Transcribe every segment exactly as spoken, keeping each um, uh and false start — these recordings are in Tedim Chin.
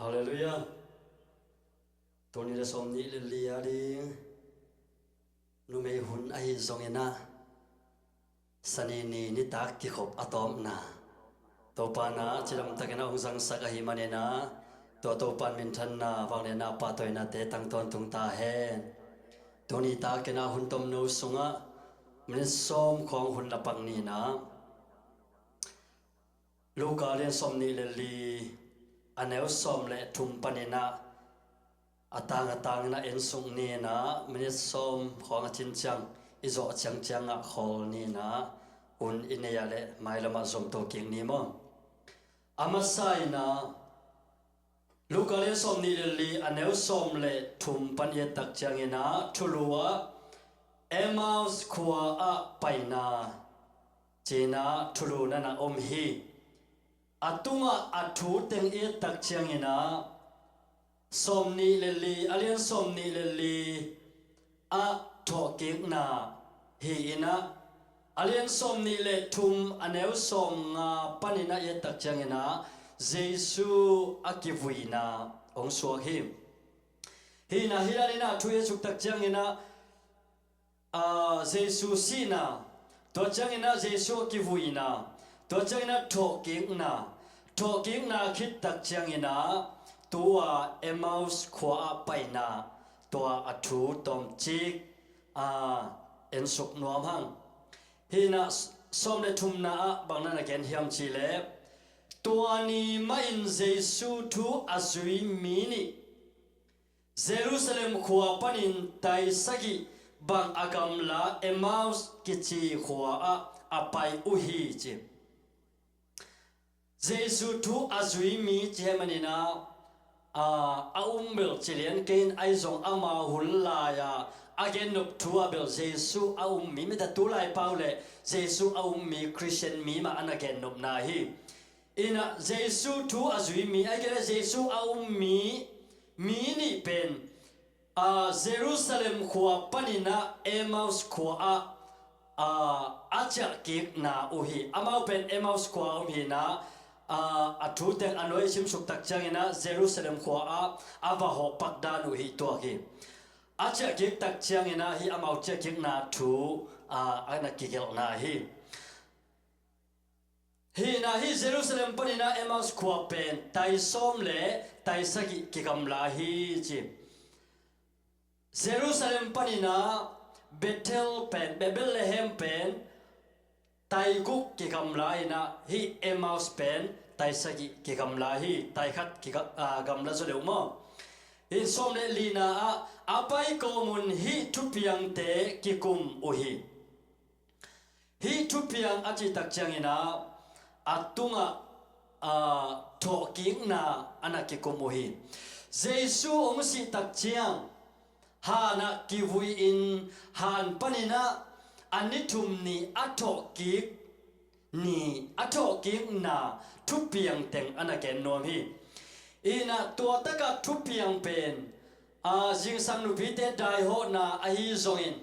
Halleluiah. Tuni le sawmnih le li a ding numei hun ahi zongin ah, Sani ni nitak kikhop a tawpna Topa in ah cidamtakin ah hong zangsak ahih manin ah, tua Topa in minthanna, vangliatna, pahtawinate tang tawntung ta hen. Tuni takin ah hun tomno sungah minit sawm khawng hun la pak ni in ah, Luka lian sawmnih le li, a neu sawm le thum panin ah, a tang a tangin ah en suk ni in ah, minit sawm khawng a cin ciang, i zawh ciangciang ah khawl ni in ah, hun i nei ah leh mailam ah zomto kik ni maw. A masa in ah, Luka lian sawmnih le li, a neu sawm le thum pan i et tak ciangin ah, thulu ah Emmaus khua ah paina ci-in ah thulu na na om hi. A tungah a thu teng i et tak ciangin ah, sawmnih le li, a lian sawmnih le li ah thawhkikna hi in ah, a lian sawmnih le thum, a neu sawmnga panin ah i et tak ciangin ah, Jesu a kivuina hong suak hi. Hi in ah, hi lai-in ah thu i et suk tak ciangin ah, aa, Jesu sihna, tua ciangin ah Jesu a kivuina, tua ciangin ah thawhkikna, thawhkikna khit tak ciangin ah, tua Emmaus khua ah paina, tua a thu tawmcik, aa, en suk nuam hang. Hi in ah, sawm le thumna ah bang na na gen hiam cih leh, tua ni mahin Jesu thu a zui mi nih Jerusalem khua panin tai sagih bang a gamla Emmaus kici khua ah a pai uh hi, ci. Jesu thu a zui mi ci hi manin ah, aa, a um bel ci lian kei in, ahi zong ama hun lai-a a gennop thu ah bel Jesu a um mi, mite tu lai pau leh Jesu a um mi, Christian mi mah a na gennopna hi. In ah Jesu thu a zui mi, ahih kei leh Jesu a um mi, mi nih pen, aa, Jerusalem khua panin ah Emmaus khua ah, aa, a ciahkikna uh hi. Amau pen Emmaus khua a om hi in ah, aa, a thu teng a nuai i sim suk tak ciangin ah Jerusalem khua ah a va hawh pak dan uh hi tuak hi. A ciahkik tak ciangin ah hih amau ciahkikna thu, aa, a na kigelhna hi. Hi in ah, hih Jerusalem panin ah Emmaus khua pen tai sawm le tai sagih kigamla hi, ci. Jerusalem panin ah Bethel pen, Be-, Bethlehem pen tai guk kigamla in ah, hih Emmaus pen tai sagih kigamla hi, tai khat kiga-, aa, gamla zaw deuh maw. Hih sawm le lina ah, a pai kawmun hih thupiangte kikum uh hi. Hih thupiang a cih tak ciangin ah, a tungah, aa, thawhkikna a na kikum uh hi. Jesu hong sih tak ciang, han ah kivui-in, han panin ah a ni thum ni a thawhkik ni, a thawhkikna thupiang teng a na gen nuam hi. In ah tua takah thupiang pen, aa, zingsang nupite daihawhna ahi zongin,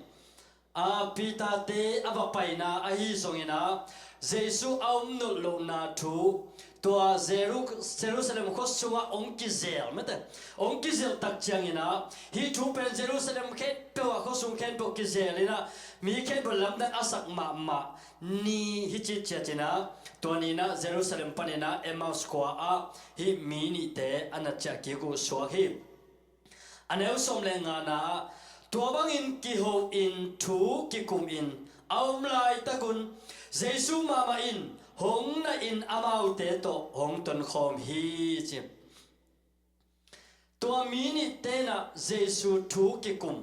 aa, Peter-te a va paina ahi zongin ah, Jesu a um nolh lohna thu, tua Jeru-, Jerusalem khua sungah hong kizel, mete, hong kizel tak ciangin ah, hih thu pen Jerusalem khempeuh ah, khua sung khempeuh kizel in ah, mi khempeuh lamdang a sak mahmah ni hi ci ciat in ah, tua ni in ah Jerusalem panin ah Emmaus khua ah hih mi nihte a na ciah kik uh suak hi. A neu sawm le ngana ah, tua bangin kiho-in thu kikum in a om laitakun, Jesu mahmah in hong naih in amaute tawh hong tonkhawm hi, ci. Tua mi nihte in ah Jesu thu kikum.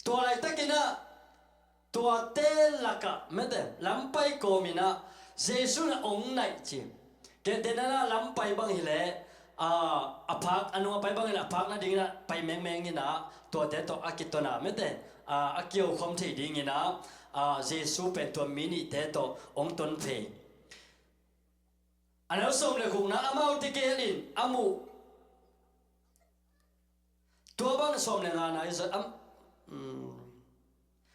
Tua laitakin ah, tuate lakah, mete, lampai kawmin ah Jesu in ah hong naih, ci. Gentehna in ah lampai bang hileh, aa, a phak, a nung a pai bang hileh a phak nadingin ah pai mengmeng in ah, tuate tawh a kiton a, mete, aa, a kiokhawm thei dingin ah, aa, Jesu pen tua mi nihte tawh hong ton phei. A neu sawm le gukna, amaute gelin a muh. Tua bang sawm le ngana i zat am, um,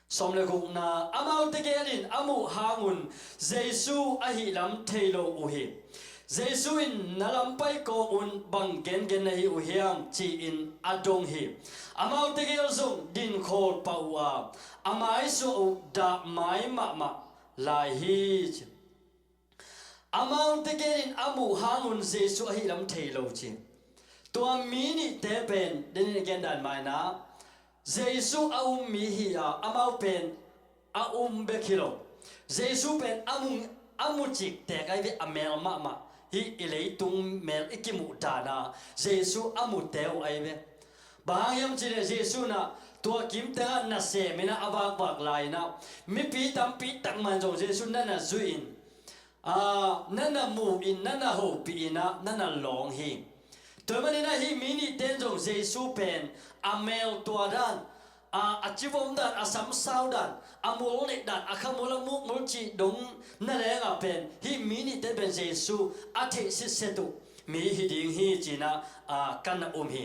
sawm le gukna, amaute gelin a muh hangun Jesu ahih lam thei lo uh hi. Jesu in, "Na lam pai kawm un, bang gengen na hi uh hiam?" ci-in a dong hi. Amaute gel zong dinkhawl pah uh a, a maisuah uh dah mai mahmah lai hi, ci. Amaute gel in a muh hangun Jesu ahih lam thei lo, ci. Tua mi nihte pen, den in a gen dan mah in ah, Jesu a um mi hi a, amau pen a um bek hi lo. Jesu pen a mu, a mu ciktek ahi ve, a mel mahmah. Hih i leitung mel i kimuh dan a Jesu a mute uh ahi ve. Bang hang hiam cih leh Jesu in ah tua kimteng ah nasem in ah a vakvak lai in ah, mipi tampi tak mah in zong Jesu na na zuih in, aa, na na mu in, na na hopih in ah, na na lawng hi. Tua manin ah hih mi nihte in zong Jesu pen a mel tua dan, aa, a civom dan, a samsau dan, a mul neih dan, a khamul a mukmul cih dong na leng ah pen, hih mi nihte pen Jesu a theih sitset uh mi hi ding hi, ci-in ah, aa, kan na um hi.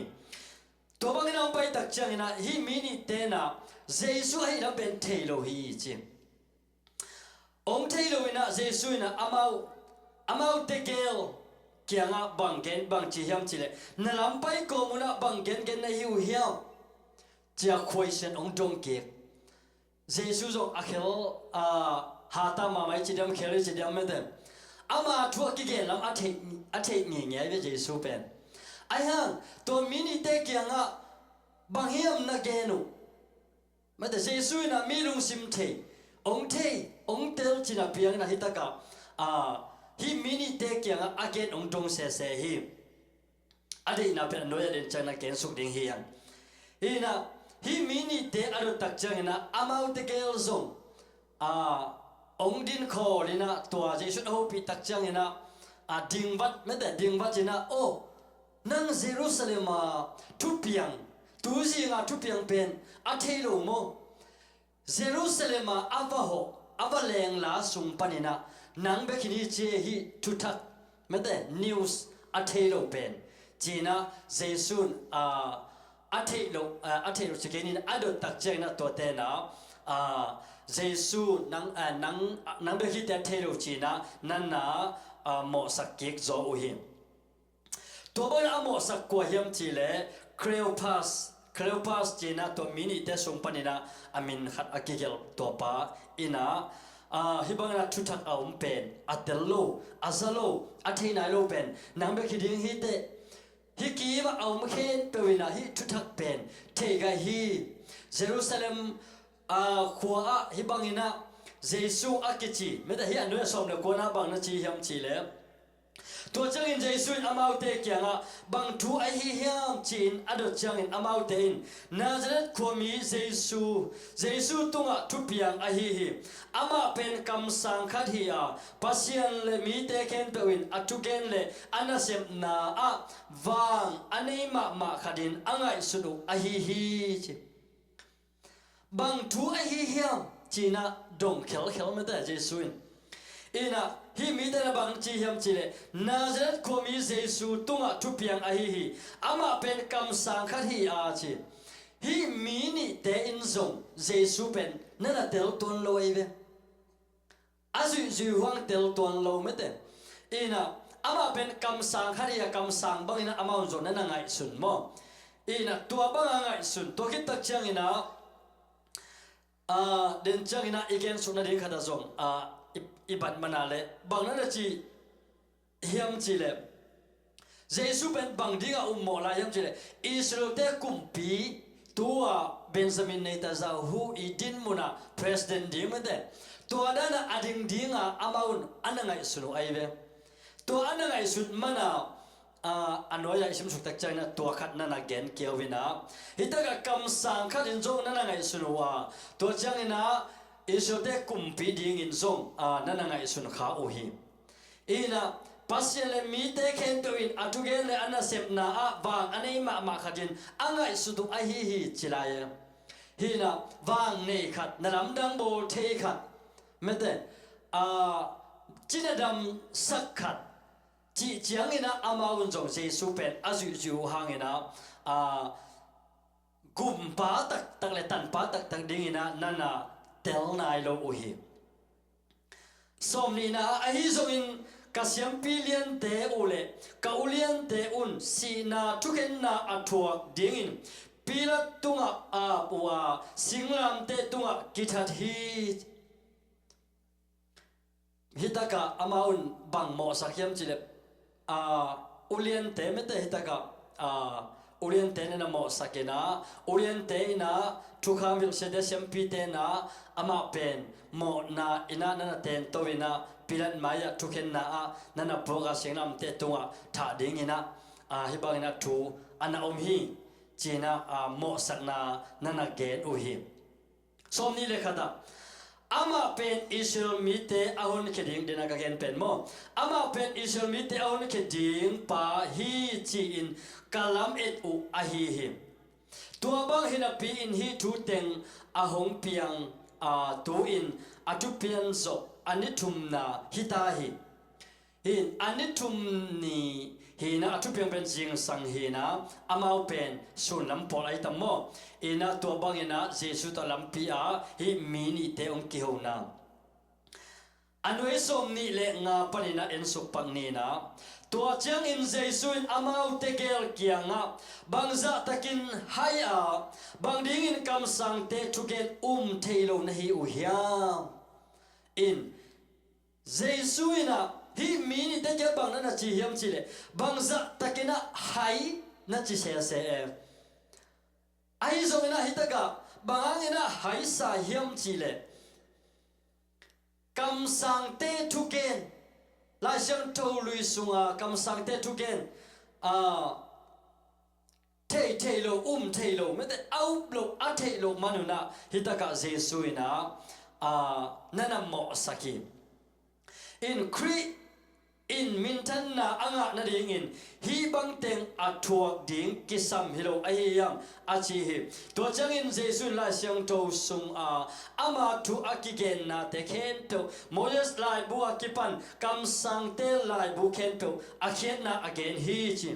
Tua bangin a hong pai tak ciangin ah, hih mi nihte in ah Jesu ahih lam pen thei lo hi, ci. Hong thei lo in ah Jesu in ah amau, amaute gel kiangah bang gen, bang ci hiam cih leh, "Na lam pai kawm un ah, bang gengen na hi uh hiam?" ci-a question hong dong kik. Jesu zong a khel, aa, hata mahmah i ci diam, khel i ci diam, mete. Ama thu a kigen lam a theih, a theih ngeingei ve Jesu pen. Ahi hang, tua mi nihte kiangah, "Bang hiam na gen uh?" Mete, Jesu in ah mi lungsim thei, hong thei, hong tel cihna piang in ah hih takah, aa, hih mi nihte kiangah a gen hong dong sese hi. A deihna pen a nuai-ah den ciangin a kensuk ding hi hang. Hi in ah, hih mi nihte a dot tak ciangin ah, amaute gel zong, aa, hong dinkhawl in ah, tua Jesu in a hopih tak ciangin ah, a dingvat, mete, dingvat in ah, "Aw, nang Jerusalem a thupiang, tu zinga thupiang pen a thei lo maw? Jerusalem a a va hawh, a va lengla sung panin ah, nang bek hi ni ci e, hih thuthak, mete, news a thei lo pen," ci-in ah Jesu in, aa, a theih lo, aa, a theih lo ci kei ni in a dot tak ciangin ah tuate in ah, aa, Jesu nang, aa, nang, nang bek hi teh a thei lo ci-in ah na na, aa, mawhsak kik zaw uh hi. Tua bangin a mawhsak kua hiam cih leh Cleopas, Cleopas ci-in ah tua mi nihte sung panin ah a min khat a kigelh tua pa in ah, aa, hih bangin ah thuthak a om pen, a tel lo, a za lo, a thei nai lo pen nang bek hi ding hi teh, hih kim ah a om khempeuh in ah hih thuthak pen thei gai hi. Jerusalem, aa, khua ah hih bangin ah Jesu a kici, mete, hih a nuai-ah sawm le kuana bang na ci hiam cih leh, tua ciangin Jesu in amaute kiangah, "Bang thu ahi hiam?" ci-in a dot ciangin amaute in, "Nazareth khuami Jesu, Jesu tungah thupiang ahi hi. Amah pen kamsang khat hi a, Pasian le mite khempeuh in a thugen le a nasepna ah vang a nei mahmah khatin a ngaihsut uh ahi hi," ci. "Bang thu ahi hiam?" ci-in ah dong khelkhel, mete, Jesu in. In ah hih mite in ah bang ci hiam cih leh, "Nazareth khuami Jesu tungah thupiang ahi hi. Amah pen kamsang khat hi a," ci. Hih mi nihte in zong Jesu pen na na tel tuan lo ahi ve. A zuihzuih uh hang tel tuan lo, mete. In ah, amah pen kamsang khat hi a, kamsang bangin ah amau zong na na ngaihsun maw? In ah, tua banga ngaihsun, tua khit tak ciangin ah, aa, den ciangin ah i gensuk nading khat ah zong, aa, i, i bat man a leh, bang na na ci hiam cih leh, Jesu pen bang dingah um mawh lai hiam cih leh, Israel-te kumpi, tu-a Benjamin Netanyahu i din munah president ding, mete, tua danah a ding dinga amau in a na ngaihsun uh ahi ve. Tua a na ngaihsun mana, aa, a nuai-ah i simsuk tak ciangin ah tua khat na na gen kei uh in ah, hih takah kamsang khat in zong na na ngaihsun uh a, tua ciangin ah Israel-te kumpi dingin zong, aa, na na ngaihsun kha uh hi. In ah, Pasian le mite khempeuh in a thugen le a nasepna ah vang a nei mahmah khat in a ngaihsut uh ahi hi, ci lai e. Hi in ah, vang nei khat, na lamdang bawl thei khat, mete, aa, cina dam sak khat, cih ciangin ah amau in zong Jesu pen a zuihzuih uh hangin ah, aa, gumpa taktak le tanpa taktak dingin ah na na tel nai lo uh hi. Sawmnihna ah, ahi zongin Ka siampi liante uh le ka uliante un sihna thukhenna a thuak dingin Pilat tungah ap uh a, singlamteh tungah kithat hi. Hitakah amau in bang mawhsak hiam cihleh, a, uliante mete hitakah, a, uliante nana mawhsak inah, uliante inah, thukham hilhsiate siampite inah, amah pen mawhna inah nana tento inah, Pilat mai-ah thukhenna ah nana puak a, singlamteh tungah thah ding inah, a, hih bang inah thu a na om hi, ci-inah, a, mawhsakna nana gen uh hi. Sawmnih le khatah, amah pen Israel mite a honkhia ding, dena ka gen pen maw, amah pen Israel mite a honkhia ding pa hi ci-in ka lamet uh ahi hi. Tua bang hinapi-in hih thu teng a hong piang, a, tu-in a thupian zawh a ni thumna hita hi. Hin a ni thum ni hinah a thupiang pen zingsang hinah amau pen sunlam pawl ahi tam maw? Inah tua banginah Jesu tawh lampi ah hih mi nihte hong kihona. A nuai sawmnih le nga paninah ensuk pak ninah, tua ciangin Jesu in amaute gel kiangah, bangzahtakin hai-a bang dingin kamsangte thugen um thei lo na hi uh hiam? In Jesu inah hih mi nihte kiang bang na na ci hiam cihleh, bangzahtakinah hai na ci sese e. Ahi zonginah hitakah bang hanginah haisa hiam cihleh, kamsangte thugen, Lai Siangtho lui sunga kamsangte thugen, a, thei thei lo, um thei lo, mete a up lo, a theih lo manunah hitakah Jesu inah, a, nana mawhsak hi. In Khrih in minthanna a ngah nadingin hih bangteng a thuak ding kisam hi lo ahi hiam a ci hi. Tua ciangin Jesu in Lai Siangtho sunga ama thu a kigennate khempeuh, Moses laibu a kipan kamsangte laibu khempeuh a khiatna a gen hi ci.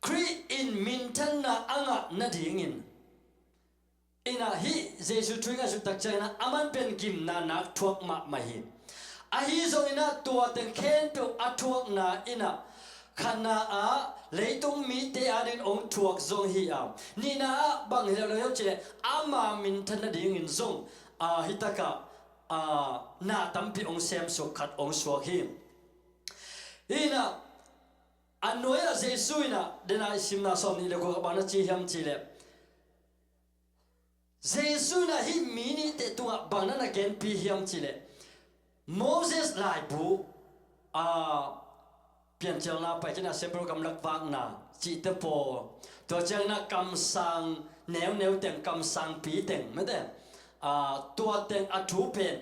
Khrih in minthanna a ngah nadingin, inah hih Jesu thu i ngaihsut tak cianginah aman pen gimna nak thuak mahmah hi. Ahi zonginah tua teng khempeuh a thuakna inah khatna ah leitung mite adingin hong thuak zong hi a, nihna ah bang hi lo lo hiam cihleh ama minthan nadingin zong, a, hitakah, a, na tampi hong semsuk khat hong suak hi. Inah a nuai-ah Jesu inah dena i simna sawmnih le kua bang na ci hiam cihleh, Jesu inah hih mi nihte tungah bang na na genpi hiam cihleh, Moses laibu, a, Piancilna paikinah Hebrew gamlak vakna cihte pawl, tua cianginah kamsang neuneu teng, kamsangpi teng mete, a, tua teng a thu pen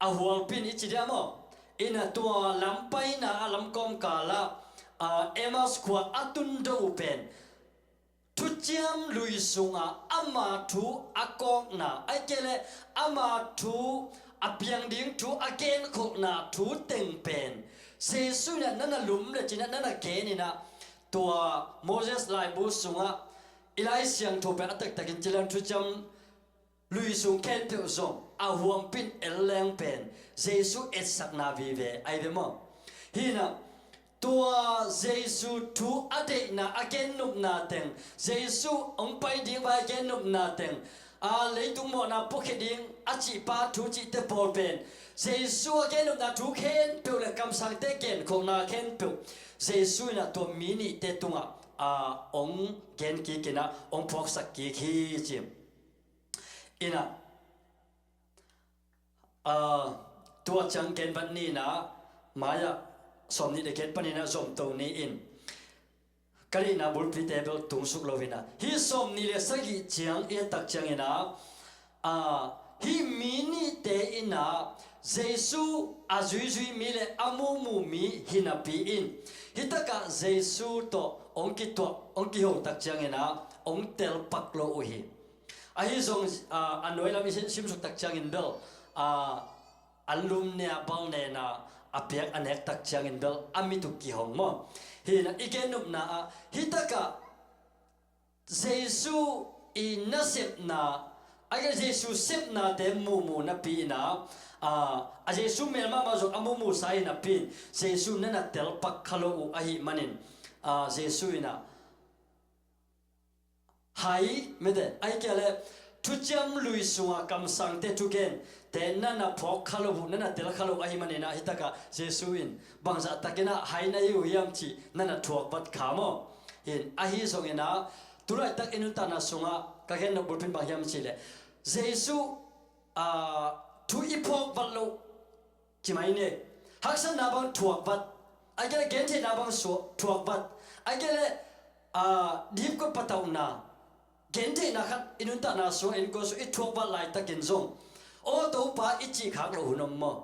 a hualpin i ci dia maw? Inah tua lampaina a lamkawm kalah, a, Emmaus khua a tundo uh pen Thuciam lui sunga ama thu a kawkna, ahih kei leh ama thu a piang ding thu a genkholhna thu teng pen Jesu inah nana lum le cinah nana gen inah tua Moses laibu sungah i Lai Siangtho pen a taktakin cilan Thuciam lui sung khempeuh zong a huampin el leng pen Jesu etsakna vive ahi ve maw? Hinah tua Jesu thu a deihna a gennopna teng, Jesu hong pai ding vai a gennopna teng, a leitung mawhna puakhia ding a cihpa thu cihte pawl pen Jesu a gennopna thu khempeuh le kamsangte genkholhna khempeuh Jesu inah tua mi nihte tungah a hong gen kik inah hong phuaksak kik hi ci. Inah, a, tua ciang genvat ni inah, mai-ah sawmnih le giat paninah zomto ni in ka lihna bulpite bel tungsuk lo inah, hih sawmnih le sagih ciang i et tak cianginah, a, hih mi nihte inah Jesu a zuizui mi le a mumu mi hinapi in hitakah Jesu tawh hong kituah hong kiho tak cianginah hong telpak lo uh hi. Ahi zong, a, a nuai lam i sim, simsuk tak ciangin bel, a, an lum nia bal nena a piak a nek tak ciangin bel a mit uh kihong maw? Hinah i gennopna ah hitakah Jesu i nasepna, a, Jesu sepnate mumu napi inah, a, A Jesu mel mahmah zong a muhmuhsa hi napi in Jesu na na telpak kha lo uh ahih manin, a, Jesu in a hai mete, ahih kei leh thuciam lui sunga kamsangte thugente na na phawk kha lo uh, na na tel kha lo uh ahih manin a, hi takah Jesu in bangzah takin a hai na hi uh hiam cih na na thuak vat kha maw. Hin ahi zongin a, tulaitak i nuntakna sungah ka gen nop bulpi in bang hiam cih leh Jesu, a, thu i phawk vat loh ci mai ni. Haksatna bang thuak vat, a kei leh gentheihna bang suak thuak vat, a kei leh, a, dipkot patauhna, gentheihna khat i nuntakna sungah in kua sung i thuak vat laitakin zong, aw Topa i cih khak loh hun om maw.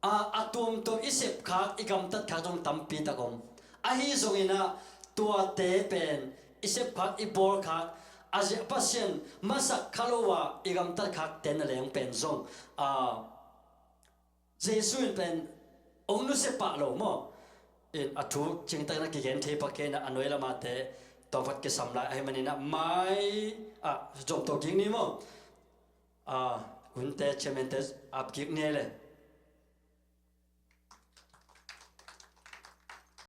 A, a tuamtuam i sep khak, i gamtat khak zong tampi tak om. Ahi zongin a, tuate pen i sep khak, i bawl khak, a ziah Pasian masak kha lo a i gamtat khakte na leng pen zong, a, Jesu in pen ong nusia pah lo maw. In a thu cingtak na kigen thei pak kei na, a nuai lamate tawmkhat kisam lai ahih manin a, mai a zom to kik ni maw. A, hunte chairmante ap kik ni le.